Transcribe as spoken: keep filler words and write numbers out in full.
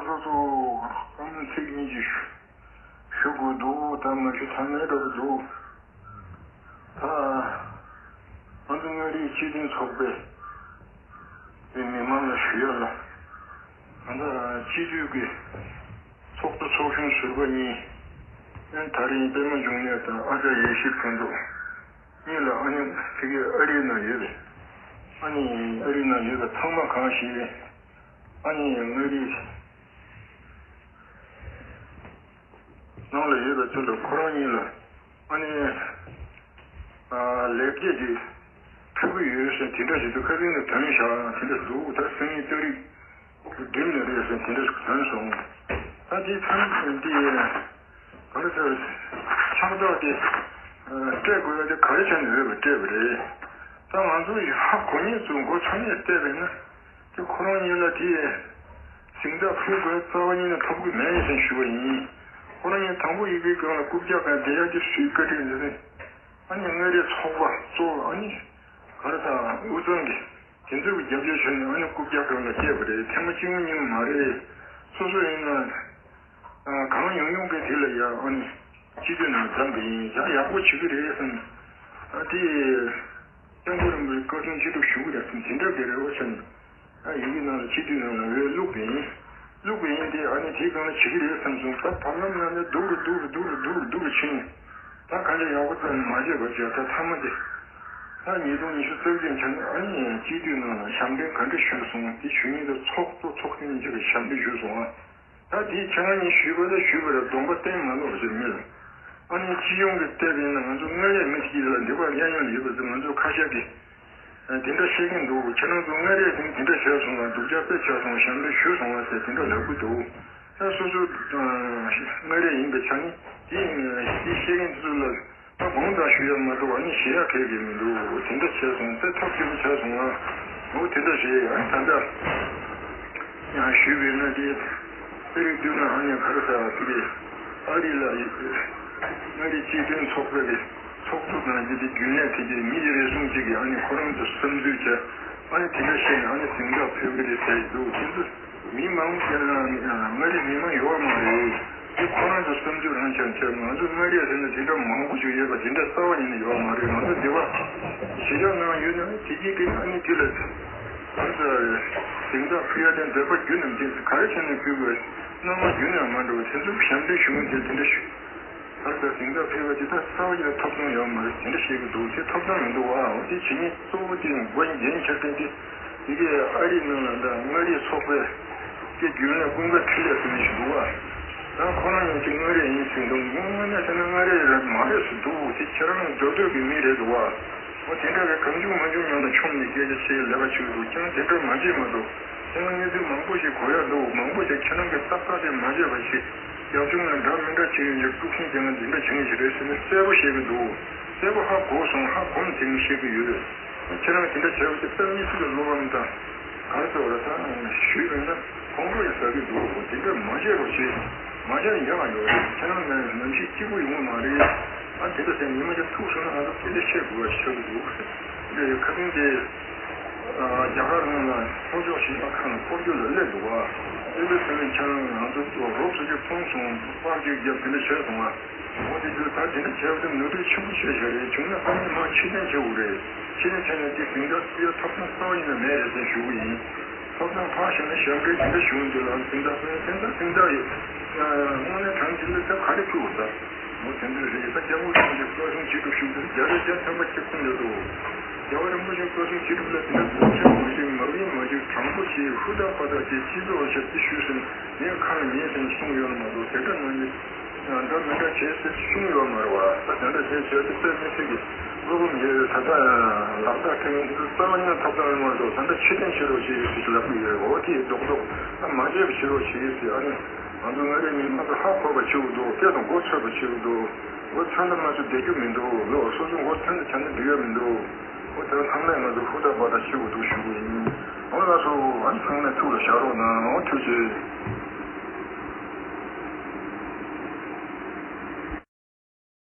སོ་སོ་བཀའ་མོལ་ཚིག་གཉིས་ཅིག་ཞུ་དགོས་འདུག་ད་མ་ཞུ་ཐབས་མེད་འདྲ་པོ་འདུག་ད་ང་ཚོ་མངའ་རིས་སྤྱི་མཐུན་ཚོགས་པའི་མི་མང་ལ་ཞུ་ཡ་ལ། ང་ཚོ་སྤྱི་འཐུས་ཀྱི་ཚོགས་གཙོ་ཚོགས་གཞོན་ཟུར་པ་གཉིས། ཨ་ནི་ད་རིང་པད་མ་འབྱུང་གནས་དང་ཨ་ཅག་ཡེ་ཤེས་ཕུན་ཚོགས་གཉིས་ལ། ཨ་ནི་དེ་གའི་ཨ་རིའི་ནང་ཡོད་པའི། ཨ་ནི་ཨ་རིའི་ནང་ཡོད་པའི་ཚང་མ་གང་ཞིག་ཨ་ནི་མངའ་རིས་ནང་ལ་ཡོད་པའི་ཚུལ་དུ་ཁོ་རང་གཉིས་ལ། ཨ་ནི། ཨ། ལེགས་སྐྱེས་ཀྱི་ཕུལ་གྱི་ཡོད་ཟེར་དེ་འདྲ་ཞིག་འདུག་ཁ་སང་ནས་ཐོན་བཞག་དེ་འདྲ་འདུག་ད་སང་ཉིན་ཏ་རིག་བདུན་ནས་རེད་ཟེར་དེ་འདྲ་ཞིག་ཐོན་སོང་། ད་དེ་ཐོན་དེ་ག་རེ་ཟེར། ཕྱག་རྟགས་དེ་ཨ། སྤྲད་དགོས་ཡ་དེ་ག་རེ་བྱས་ནས་འོས་པ་སྤྲད་པ་རེད། ད་ང་ཚོ་ཡི་ཧ་གོ་མཁན་ཚོ་མགོ་ཚོས་ནས་བལྟས་པས་ན། དེ་ཁོ་རང་ཉིད་ལ་དེ་གཟེངས་རྟགས་ཕུལ་དགོས་རྩ་བ་ཉིད་ནས་ཐོབ་གི་མེད་ཟེར་ཞུ་བ་ཡིན། ཁོ་རང་ཉིད་དང་པོ་ཡི་གེའི་སྒང་ལ་རྐུབ་བཀྱག་གང་བསྡད་ཡག་དེ་སུས་བཀའ་དྲིན་ཟེར་ན། ཨ་ནི་མངའ་རིས་ཚོགས་པ་གཙོ་བོ་ཨ་ནི་ག་རེ་ཟེར་དབུས་གཙང་གི་དེ་ཚོའི་རྒྱབ་སྐྱོར་བྱས་ནས་ཨ་ནི་རྐུབ་བཀྱག་སྒང་ལ་བསྡད་པ་རེད། ཐེངས་མ་གཅིག་མ་གཉིས་མ་མ་རེད། སོ་སོ་ཡིན་ན་ཨ། གང་ཡོང་ཡོང་གི་དེ་ལ་ཡ་ཨ་ནི་སྤྱི་འཐུས་ནང་འཛོམས་པ་ཡིན། ཡང་ཡག་པོ་བྱེད་ཀྱི་རེད་བསམ། ཨ་དེ། སྐྱབས་མགོན་རིན་པོ་ཆེ་བཀའ་དྲིན་ཆེ་དྲུག་ཞུ་གི་རེད་དེ་འདྲ་གི་རེ་བ་བྱས་ནས། ཨ་ཡི་གེ་ནང་ལ་སྤྱི་འཐུས་ནང་ལ་འོས་བླུགས་པ་ཡིན། བླུགས་པ་ཡིན་དེ་ཨ་ནི་དེའི་སྒང་ལ་བྱེད་ཀྱི་རེད་བསམ་སོང་། ད་བར་ལམ་ནང་ནས་སྡུག་རུ་སྡུག་རུ་སྡུག་རུ་སྡུག་རུ་སྡུག་རུ་ཕྱིན། ད་ག་འདྲ་ཡག་པོ་ཙམ་མ་བྱས་པ་བྱས། ད་མཐའ་མ་དེ་ད་ཉིས་སྟོང་ཉི་ཤུ་རྩ་བདུན་ཆ་ནས་ཨ་ནི་སྤྱི་འཐུས་ནང་ལ་ཞབས་འདྲེན་ག་འདྲ་ཞུས་སོང་། དེ་ཞུ་མཁན་དེ་ཚོགས་གཙོ་ཚོགས་གཞོན་གཉིས་ཀྱིས་ཞབས་འདྲེན་ཞུས་སོང་ཨ། ད་དེ་ཁྱེད་རང་གཉིས་ཞུས་པ་ལ་ཞུས་པ་ལ་གདོང་པ་བསྟན་མ་ནོར་ཟེར་མི་ལ། ཨ་ནི་སྤྱི་ཡོངས་ཀྱི་བལྟས་པ་ཡིན་ན་ང་ཚོ་མངའ་རིས་མི་ཞིག་ལ་འདི་བར་གཡས་གཡོན་ལ་ཡོད་པ་ཚོ་ང་ཚོ་ཁ་ཤས་ཀྱིས་དེ་འདྲ་བཤད་ཀྱིན་འདུག་ཁྱེད་རང་ཚོ་མངའ་རིས་དེ་དེ་འདྲ་བྱས་སོང་ང་། སྡུག་ཅག་དཔེ་ཆགས་སོང་། ཞབས་འདྲེན་ཞུས་སོང་བ་ཟེར་དེ་འདྲ་ལབ་ཀྱི་འདུག་ད་སོ་སོ་མངའ་རིས་ཡིན་པའི་ཆ་ནས་དེ་དེ་བཤད་མཁན་ཚོ་ལ། ད་དགོངས་དག་ཞུ་ཡ་མ་གཏོགས་ཨ་ནི་ཞུ་ཡ་གལ་གི་མི་འདུག་དེ་འདྲ་བྱས་སོང་། དཔེ་ཐབས་སྐྱོ་པོ་ཆགས་སོང་ང་། འོ་དེ་འདྲ་བྱས་ཨ་ནི་ད་ལྟ་ཡང་ཞུས་པས་ན་དེ་དཔེ་རིགས་བསྡུས་ན་ཨ་ནི་ག་རེ་ཟེར་བ་དེ་གི་ཨ་རི་ལ་ཡོད་པའི་མངའ་རིས་སྤྱི་མཐུན་ཚོགས་པའི་གི་ཚོགས་གཙོ་དང་དེ་དེ་རྒྱུན་ལས་དེ་གི་མི་རེ་ཟུང་གཅིག་གིས་ཨ་ནི་ཁོ་རང་ཚོ་བསམ་ཚུལ་བྱས་ཨ་ནི་དེ་འདྲ་བཤད་ནས་ཨ་ནི་གཟེངས་རྟགས་ཕུལ་གི་རེད་ཟེར་གྱི་འདུག་དེ་ཚོ། མི་མང་པོ་ཅིག་ལ་མངའ་རིས་མི་མང་ཡོད་མ་རེད། དེ་ཁོ་རང་ཚོ་བསམ་ཚུལ་རང་ཆགས་ཆགས། ང་ཚོ་མངའ་རིས་ཟེར་ན་དེ་འདྲ་མང་པོ་ཞིག་ཡོད་པ་དེ་འདྲ་རྩ་བ་ཉིད་ནས་ཡོད་མ་རེད། ང་ཚོ་འདི་བ་གཞིས་ཆགས་ནང་ཡོད་ན་དེ་གཅིག་གིས་ཨ་ནི་དེ་ལ་ང་ཚོ་གཟེངས་རྟགས་ཕུལ་ཡ་དེ་འདོད་པ་རྒྱུན་ནས་མེད། ག་རེ་བྱས་ནས་ཕུལ་དགོས། སྣང་བ་རྒྱུན་ནས་མ་འགྲོ་བ་དེ་ཚོ་ཞབས་འདྲེན་ཞུ་མཁན་དེ་དེ་འདྲ་ཞུ། ཨ་ཙི་གཟེངས་རྟགས་ཕུལ་བ་དེ་དག་རྩ་བ་ཉིད་ནས་ཐོབ་ཐང་ཡོད་མ་རེད། དེ་འདྲ་བཤད་ཀྱི་འདུག་དེ་ཐོབ་ཐང་མི་འདུག་ཨ། འོ་དེ་བྱེད་མཁན་གཙོ་བོ་དེ་མགོ་འགན་འཁྱེར་མཁན་དེ་དེ་གའི་ཨ་རིའི་ནང་ལ་འདྲ་མངའ་རིས་ཚོགས་པའི་དེ་རྒྱུན་ལས་ཀུན་དགའ་འཕྲིན་ལས་ཟེར་མཁན་ཞིག་འདུག་ཨ། ད་ཁོ་རང་ཡང་ཅིག་མངའ་རིས་ཡིན་ཟེར་འདུག་དངོས་གནས་བྱས་ན་མངའ་རིས་རེད་མ་རེད་ཟེར་འདུག་དེ་ཁྱེད་རང་མདོ་སྟོད་ཀྱི་མི་རེད་འདུག་ཨ། འོ་དེ་འདྲ་རེད། གང་བྱུང་མང་བྱུང་མཉམ་དུ་མཆོངས་ནས་སྐད་ཆ་བཤད་ལས་ཀ་བྱེད་ཀྱི་འདུག་ཁྱེད་རང་དེ་འདྲ་མ་བྱེད་མ་གཏོགས་ཁྱེད་རང་གནས་ཚུལ་མང་པོ་ཞིག་གོ་ཡ་འདུག་མང་པོ་ཞིག་ཁྱེད་རང་གི་ཏག་ཏག་དེ་མ་བྱས་པ་ཞིག་རྒྱབ་ལྗོངས་ལ་འདྲ་མི་འདྲ་བྱེད་ཡོང་རྒྱུ་དཀྲུག་ཤིང་རྒྱག་མཁན་འདི་འདྲ་བྱེད་མཁན་ཞིག་རེད་ཟེར་ནས་གསལ་པོ་བཤད་ཀྱི་འདུག་གསལ་པོ་ཧ་གོ་སོང་། ཧ་གོ་མ་ཐེངས་བཤད་ཀྱི་ཡོད་རེད། ཁྱེད་རང་དེ་འདྲ་བྱས་པ་དེ་ད་མི་སུ་ལ་བློ་ཕམ་དང་ག་རེ་ཟེར་བ་རེད། ད་ཞུས་པས་ན་ཁོང་ཁྲོ་ཡང་ཟ་གི་འདུག་དེ་འདྲ་མ་བྱས་རོགས་བྱེད། མ་བྱས་ན་ཡག་ཡོད་རེད། ཁྱེད་རང་ནས་ནམ་ཞིག་སྐྱིད་པོ་ཡོང་གི་མ་རེད། ཨ་དེ་འདྲ་ཟེར་ཉི་མ་ཅིག་ཐུག་སོང་ན་ང་ཚོ་སྐད་ཆ་བཤད་དགོས་པ་ཆགས་ཀྱི་འདུག་དེ་ཁ་སང་དེ་རྒྱ་གར་ནང་ལ་ལྷོ་ཕྱོགས་ཞིང་ཆ་ཁག་ལ་སྐོར་སྐྱོད་ལ་སླེབས་འདུག་བ། སླེབས་པའི་སྐབས་ནས་ཁྱེད་རང་ང་ཚོ་རོགས་ཚོ་ཅིག་མཐོང་སོང་། པར་ཅིག་བརྒྱབ་དེ་འདྲ་བྱས་སོང་ང་། འོ་དེ་དུས་ད་དེ་འདྲ་བྱས་པ་དེ་ནོར་འཁྲུལ་ཆེན་པོ་བྱས་བཞག་རེད། བྱུང་ན་ཨ་ནི་མར་ཕྱིར་འཐེན་བྱེད་དགོས་རེད། ཕྱིར་འཐེན་བྱས་ན་དེ་གཟེངས་རྟགས་ཕུལ་ཡ་ཐོབ་ཐང་རྩ་བ་ཉིད་ནས་མེད་རེད་ཟེར་ཞུ་གི་ཡིན། ཐོབ་ཐང་ཕར་བཞག་ན་ཞབས་འདྲེན་དེ་འདྲ་ཞུ་འདི་ལ་གཟེངས་རྟགས་ཕུལ་ཡ་དེ་འདྲ་གཟེངས་རྟགས་ཡོད། དངོས་གནས་དྲང་གནས་ལ་ཚབ་ག་རེ་ཕུལ་དགོས་ད། འོ་དེ་འདྲ་རེད། ད་སྐྱབས་མགོན་རིན་པོ་ཆེ་བཀའ་གསུང་ཅི་སྒྲུབ་ཞུ་འདི་རྒྱ་རེད། རྒྱ་ཐམ་པ་ཁྱེད་ཁོང་ཡོད་དོ། རྒྱལ་བ་རིན་པོ་ཆེ་བཀའ་གསུང་ཅི་སྒྲུབ་ལ་དེ་འདྲ་དགོངས་འཆར་མ་བཞེས་མ་བིན་མ་བྱེད་དྲང་པོ་བྱེད། ཧུར་ཐག་ཧུར་ཐག་བྱེད། སྤྱི་ཚོགས་ལ་ཞབས་ཕྱི་ཞུ་ཟེར་ངས་ཁ་ལ་ཉན་ཟེར་གསུངས་ཡོད་ན་མ་གཏོགས་དེ་འདྲ་ནང་ནས་འདྲ་མི་འདྲ་བྱེད་ཟེར་གསུངས་ཡོད་མ་རེད་བ། ད་དེ་འདྲ་བྱེད་བྱེད་དེ་དཔེ་མི་སྲིད་ཀྱི་བློ་ཕམ་ཡོད་རེད། ད་ལྟ་ལག་བསྟར་ཐེབས་མཁན་དེ་ཚོ་རྩ་བ་ཉིད་ཐོབ་ཐང་ཡོད་མ་གཏོགས་ད་ལྟ་ཕྱིར་འཐེན་བྱེད་རོགས་བྱེད་ཟེར་ལབ་ཀྱི་ཡོད་རེད། འོ་དེ་རྡོག་རྡོག་ད་མ་བྱས་པ་བྱེད་རོགས་བྱེད་ཟེར། ཨ་ནི་ང་ཚོ་མངའ་རིས་མི་མང་ཚོ་ཧ་གོ་བ་བྱེད་དགོས་འདུག་སྐད་དང་མགོ་ཚོས་པ་བྱེད་དགོས་འདུག་མགོ་ཚོས་ན་ང་ཚོ་བསྡད་རྒྱུ་མི་འདུག་ལོ་སོ་སོ་མགོ་ཚོས་ན་བྱས་ན་འགྲིག་ཡ་མི་འདུག་འོ་དེ་ཚང་མས་ང་ཚོ་ཧུར་ཐག་པ་ཐག་བྱེད་དགོས་འདུག་ཞུ་གི་ཡིན། འོ་ལགས་སོ། ཨ་ནི་ཚང་མས་ཐུགས་ལ་བཞག་རོགས་གནང་། འོ་ཐུགས་རྗེ་ཆེ།